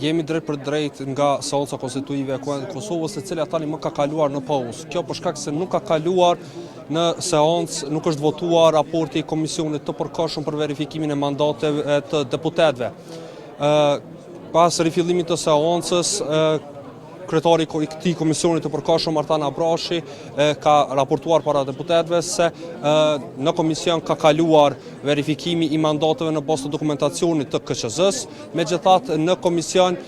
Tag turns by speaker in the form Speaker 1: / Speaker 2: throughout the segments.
Speaker 1: Jemi drejtpërdrejt nga seanca konstituive e Kuvendit të Kosovës, e cila tani më ka kaluar në pauzë. Kjo për shkak se nuk ka kaluar në seancë, nuk është votuar raporti i Komisionit të Përkohshëm për verifikimin e mandateve të deputetëve. Pas rifillimit të seancës, kryetari i këtij komisioni të përkohshëm Artan Abrashi ka raportuar para deputetëve se në komision ka kaluar verifikimi i mandateve në bazë të dokumentacionit të KQZ-së. Megjithatë, në komision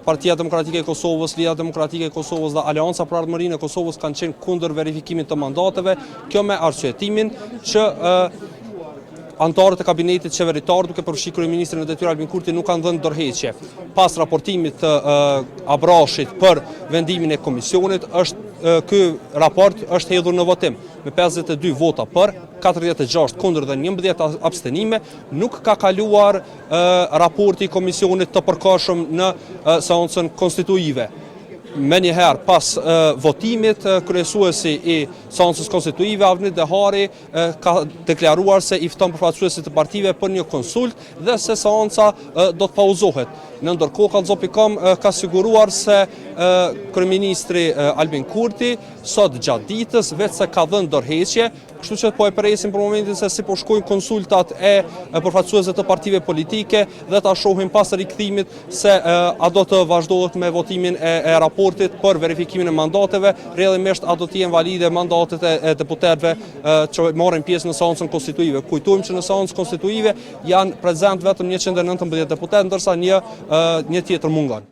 Speaker 1: Partia Demokratike e Kosovës, Lidhja Demokratike e Kosovës dhe Aleanca për Ardhmërinë e Kosovës kanë qenë kundër verifikimit të mandateve, kjo me arsyetimin që Anëtarët e kabinetit qeveritar, duke përfshi kryeministrin në detyrë Albin Kurti, nuk kanë dhënë dorëheqje. Pas raportimit të Abrashit për vendimin e komisionit, është ky raport është hedhur në votim me 52 vota për, 46 kundër dhe 11 abstenime, nuk ka kaluar raporti i komisionit të përkohshëm në seancën konstituive. Menjëherë pas votimit, kryesuesi i seancës konstituive, Avni Dehari, ka deklaruar se i fton përfaqësuesit e partive për një konsultë dhe se seanca do të pauzohet. Në ndërkohë, Kallxo.com ka siguruar se kryeministri Albin Kurti sot gjatë ditës veçse ka dhënë dorëheqje, kështu që po e presim për momentin se si po shkojnë konsultat e përfaqësuesve të partive politike dhe ta shohim pas rikthimit se a do të vazhdohet me votimin e, e raportit për verifikimin e mandateve, rrjedhimisht a do të jenë valide mandatet e, e deputetëve që marrin pjesë në seancën konstituive. Kujtojmë që në seancë konstituive janë prezent vetëm 119 deputetë, ndërsa një, një tjetër mungon.